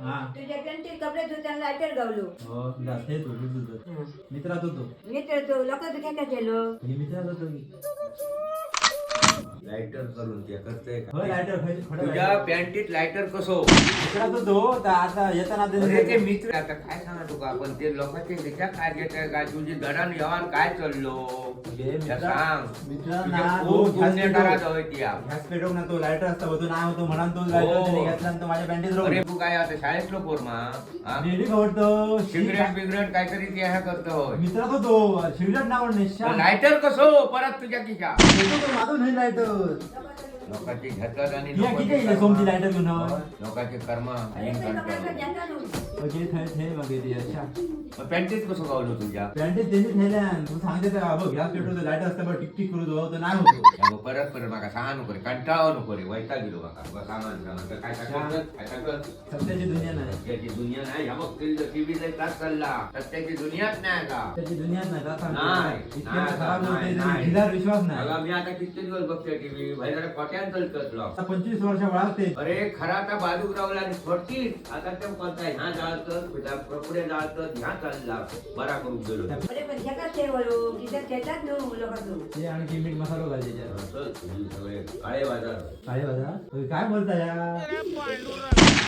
हा. तुझ्या पॅन्टीत कपडे धुताना लायटर गावलो. हो जाते तू तुझं मित्रात होतो. मित्र तो लोक तुझ्या काय केलो? हे मित्रात होतो मी. लायटर करून ते करतोय हो का? लायटर खोटं तुझ्या लायटर. पॅन्टीत लायटर कसो? मित्रात होतो तर आता येताना अरे ते मित्र आता काय सांगा तुका, आपण ते लोकांचे विचार काय घेत काय तुझी दडान व्यवहार काय चाललो हे त्या मित्रा- सांग. मित्रा तुझे ना, खूप तो गॅस गुन्हेगारात पेटो. हवे ती आप. गॅस पेटवून ना तो लायटर असता तो नाही होतो म्हणून तो लायटर हो. त्याने घेतला आणि तो माझ्या पॅन्टीत अरे रोवला. तू काय आता शाळेतलो पोर मा हा? रेडी खवडतो. सिगरेट बिगरेट काहीतरी ते ह्या करतो होय. मित्रात होतो सिगरेट नाव निशा. लायटर कसो परत तुझ्या खिशा? माझं नाही लायटर. लोकांचे घेतात आणि या किती येईल सोमची लायटर घेऊन? लोकांचे कर्म अरे आणि पण कपडे कंटाळून. घेता न्हू. ओके थंय थंय मग ती अच्छा. मग पॅन्टीत कसं गावलो तुझ्या? पॅन्टीत त्यांनी थेल्यान तू सांगते तर बघ गॅस पेटवतो लायटर असता बघ टिक टिक करू दो तो नाही होतो. या मग परत परत माका सांगा नको रे, कंटाळा नको रे, वैताग गेलो माका. बघ सांगा ना, सांगा. तर काय सांगत? काय सांगत? सत्याची दुनिया नाही. सत्याची दुनिया नाही. ह्या बघ टीव्ही लय तास चालला, सत्याची दुनियाच नाही आता. सत्याची दुनियाच नाही का सांगतो. नाही, इतक्या नाही, खराब नाही, होते नाही. दिलावर विश्वास नाही. अगं, मी आता किती दिवस बघतोय टीव्ही, भाई जरा खोट्यान चालतात लोक. आता 25 वर्ष वळाते. अरे खरा आता बाजूक रावला आणि खोटीच आता ते कोणता ह्या जाळत पुढे जाळत ह्या चालला बरा करून गेलो. अरे पण घेतात ते वळू खिशात घेतात न्हू लोकांचो. ते आणखी मीठ मसालो घाल त्याच्यात. चल, तुझी सगळे काळे बाजार. काय बाजा काय बोलता या?